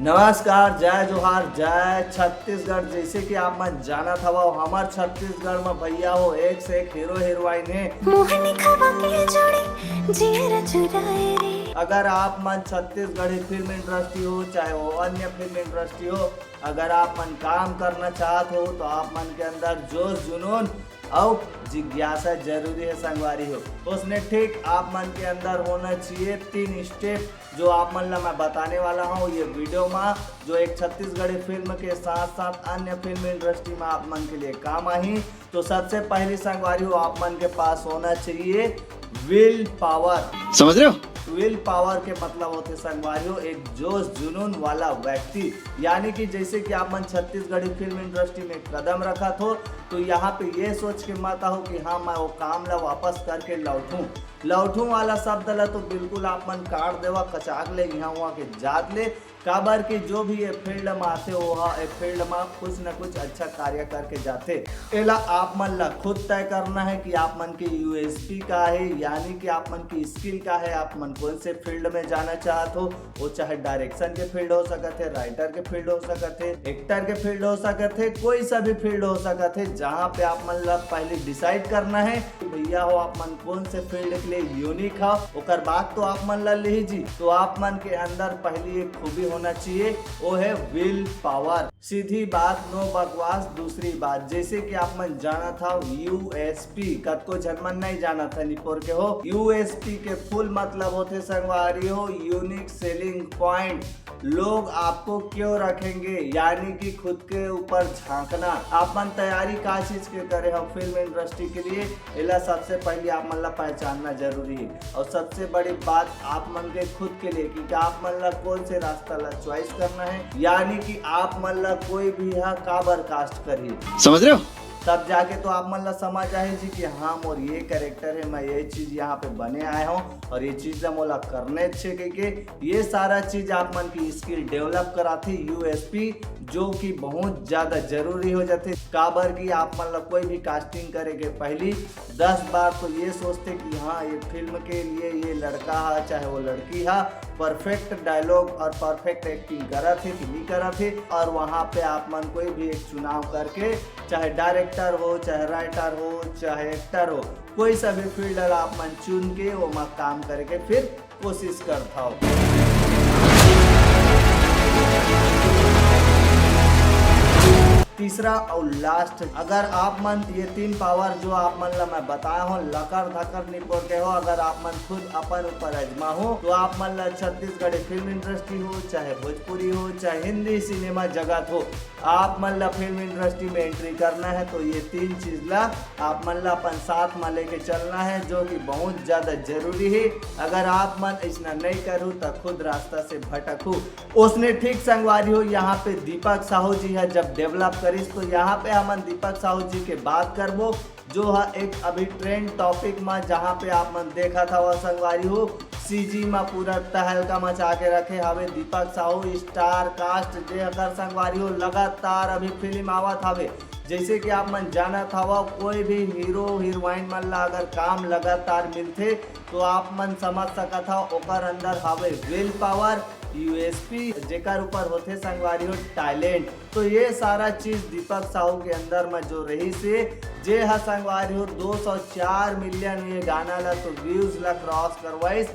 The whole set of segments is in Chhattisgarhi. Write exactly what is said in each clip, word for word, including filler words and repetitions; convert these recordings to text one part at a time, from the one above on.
नमस्कार, जय जोहार, जय छत्तीसगढ़। जैसे कि आप मन जानत हवव, हमर छत्तीसगढ़ में भैया हो एक से एक हीरो हीरोइन हे। मोहनी खवा के जोड़ी जियरा चुराए रे। अगर आप मन छत्तीसगढ़ी फिल्म इंडस्ट्री हो, चाहे वो अन्य फिल्म इंडस्ट्री हो, अगर आप मन काम करना चाहत हो तो आप मन के अंदर जोश जुनून और जिज्ञासा जरूरी है संगवारी हो। उसने ठीक आप मन के अंदर होना चाहिए तीन स्टेप, जो आप मन ला मैं बताने वाला हूँ ये वीडियो में, जो एक छत्तीसगढ़ी फिल्म के साथ साथ अन्य फिल्म इंडस्ट्री में आप मन के लिए काम आही। तो सबसे पहली संगवारी हो, आप मन के पास होना चाहिए विल पावर। समझ रहे हो? विल पावर के मतलब होते संगवारी हो एक जोश जुनून वाला व्यक्ति। यानी कि जैसे कि आप मन छत्तीसगढ़ी फिल्म इंडस्ट्री में कदम रखत हो, तो यहाँ पे ये सोच के मत आओ कि हाँ, मैं वो काम ला वापस करके लौटूं। लौटूं वाला शब्द ला तो बिल्कुल आप मन काट देवा, कचाक ले यहाँ वहाँ के जात ले। काबर कि जो भी ये फील्ड में आते हो, वो ये फील्ड में कुछ न कुछ अच्छा कार्य करके जाते। एला आप मन ला खुद तय करना है कि आप मन के यूएसपी का है, यानी कि आप मन की स्किल का है, आप मन कौन से फील्ड में जाना चाहत हो। वो चाहे डायरेक्शन के फील्ड हो सकत है, राइटर के फील्ड हो सकत है, एक्टर के फील्ड हो सकत है, कोई सा भी फील्ड हो सकत है, जहाँ पे आप मन ला पहले डिसाइड करना है कि भैया हो आप मन कौन से फील्ड के लिए यूनिक हो, ओकर बाद तो आप मन ला लीजिए। तो आप मन के अंदर पहली एक खूबी होना चाहिए, वो है विल पावर। सीधी बात, नो बकवास। दूसरी बात, जैसे कि आप मन जानत हव, यूएसपी कतको झन मन नहीं जानत है निपोर के हो। यूएसपी के फुल मतलब होते संगवारी हो यूनिक सेलिंग पॉइंट। लोग आपको क्यों रखेंगे, यानी कि खुद के ऊपर झांकना। आप मन तैयारी का चीज के करे हो फिल्म इंडस्ट्री के लिए, एला सबसे पहले आप मन ला पहचानना जरूरी है। और सबसे बड़ी बात आप मन के खुद के लिए कि आप मन ला कौन से रास्ता ला चॉइस करना है, यानी कि आप मन ला कोई भी हा काबर कास्ट करही। समझ रहे हो? तब जाके तो आप मन ला समझ आए जी कि हाँ, मोर ये कैरेक्टर है, मैं ये चीज यहाँ पे बने आए हूँ और ये चीज ला मोला करने अच्छे के, के। ये सारा चीज आप मन की स्किल डेवलप कराथे यूएसपी, जो कि बहुत ज्यादा जरूरी हो जाते। काबर कि आप मन ला कोई भी कास्टिंग करे के पहली दस बार तो ये सोचते कि हाँ, ये फिल्म के लिए ये लड़का हा चाहे वो लड़की हा परफेक्ट डायलॉग और परफेक्ट एक्टिंग करत है कि नहीं करत है। और वहाँ पे आप मन कोई भी एक चुनाव करके, चाहे डायरेक्टर हो, चाहे राइटर हो, चाहे एक्टर हो, कोई सा भी फील्ड आप मन चुन के वो काम करके फिर कोशिश करत हव। तीसरा और लास्ट, अगर आप मन ये तीन पावर जो आप मन ला मैं बताया हूँ, लकर धकर निपोर के हो, अगर आप मन खुद अपन ऊपर आजमा हो, तो आप मन ला छत्तीसगढ़ी फिल्म इंडस्ट्री हो, चाहे भोजपुरी हो, चाहे हिंदी सिनेमा जगत हो, आप मन ला फिल्म इंडस्ट्री में एंट्री करना है, तो ये तीन चीज ला आप मन ला अपन साथ में लेके चलना है, जो कि बहुत ज्यादा जरूरी है। अगर आप मन ऐसा नहीं करू, तो खुद रास्ता से भटकू। उसने ठीक संगवारी हो, यहाँ पे दीपक साहू जी है, जब डेवलप करिस, तो यहाँ पे हमन दीपक साहू जी के बात करबो, जो है एक अभी ट्रेंड टॉपिक में, जहाँ पे आप मन देखत हव संगवारी हो, सीजी में पूरा तहलका मचा के रखे हवे दीपक साहू। स्टार कास्ट जे अगर संगवारी हो, लगातार अभी फिल्म आवत हवे। जैसे कि आप मन जानत हव, कोई भी हीरो हीरोइन मन ला अगर काम लगातार मिलथे, तो आप मन समझ सकत हव, ओकर अंदर हवे विल पावर, यूएसपी, जेकर ऊपर होथे संगवारी हो टैलेंट। तो ये सारा चीज दीपक साहू के अंदर में जो रहिस हे, जे ह संगवारी हो दो सौ चार मिलियन ये गाना ला तो व्यूज ला क्रॉस करवाइस।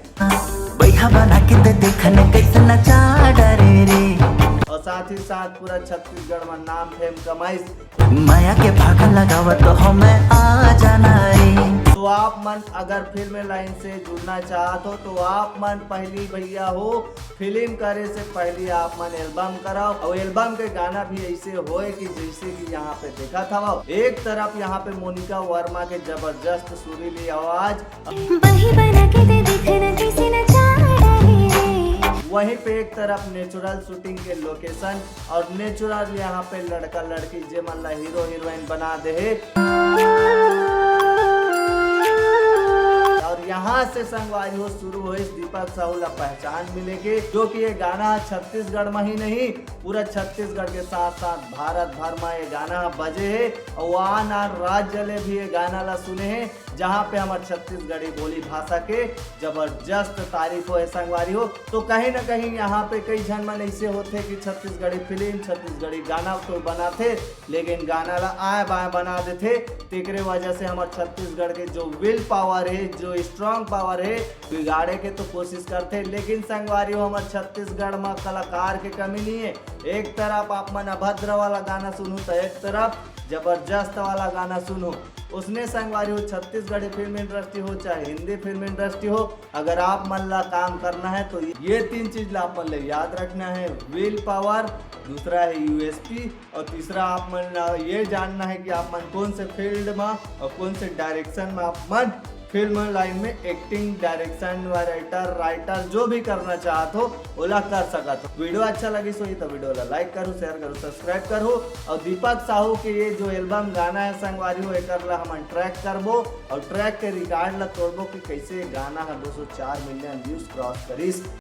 बैहा बना के ते देखन कैसे नचा डरे रे। और साथ ही साथ पूरा छत्तीसगढ़ में नाम फेम कमाइस। माया के भागा लगावत हो मैं आ जाना रे। तो आप मन अगर फिल्म लाइन से जुड़ना चाहत हो, तो आप मन पहली भैया हो, फिल्म करे से पहले आप मन एल्बम कराओ, और एल्बम के गाना भी ऐसे होए कि जैसे कि यहाँ पे देखत हव, एक तरफ यहाँ पे मोनिका वर्मा के जबरदस्त सुरीली आवाज, बही बना के ते देखन कैसे नचा डरे रे। वहीं पे एक तरफ नेचुरल शूटिंग के लोकेशन और नेचुरल यहाँ पे लड़का लड़की जे मन ला हीरो हीरोइन बना दे हे। और यहाँ से संगवारी हो शुरू होइस दीपक साहू ला पहचान मिले के, जो कि ये गाना छत्तीसगढ़ में ही नहीं, पूरा छत्तीसगढ़ के साथ साथ भारत भर में ये गाना बजे हे और आन आन राज्य ले भी ये गाना ला सुने हे, जहाँ पे हमर छत्तीसगढ़ी बोली भाषा के जबरदस्त तारीफ होए संगवारी हो। तो कहीं ना कहीं यहाँ पे कई झन मन ऐसे होथे कि छत्तीसगढ़ी फिल्म, छत्तीसगढ़ी गाना तो बनाथे, लेकिन गाना ला आए बाएं बना देथे। तेकरे वजह से हमर छत्तीसगढ़ के जो विल पावर हे, जो स्ट्रांग पावर हे, बिगाड़े के तो कोशिश करथे। लेकिन संगवारी हो, हमर छत्तीसगढ़ म कलाकार के कमी नहीं है। एक तरफ आप मन अभद्र वाला गाना सुनहू तो एक तरफ जबरदस्त वाला गाना सुनहू। उसने संगवारी हो, छत्तीसगढ़ी फिल्म इंडस्ट्री हो चाहे हिंदी फिल्म इंडस्ट्री हो, अगर आप मन ला काम करना है तो ये तीन चीज ला आप मन ला याद रखना है। विल पावर, दूसरा है यूएसपी, और तीसरा आप मन ला ये जानना है कि आप मन कौन से फील्ड में और कौन से डायरेक्शन में आप मन फिल्म लाइन में एक्टिंग, डायरेक्शन, राइटर, राइटर जो भी करना चाहत हो, ओला कर सकत हो। वीडियो अच्छा लगिस होही तो वीडियो ला लाइक करू, शेयर करू, सब्सक्राइब करू। और दीपक साहू के ये जो एल्बम गाना है संगवारी हो, एकर ला हमन ट्रैक करबो और ट्रैक के रिकॉर्ड ला तोड़बो कि कैसे ये गाना ह दो सौ चार मिलियन व्यूज क्रॉस करिस।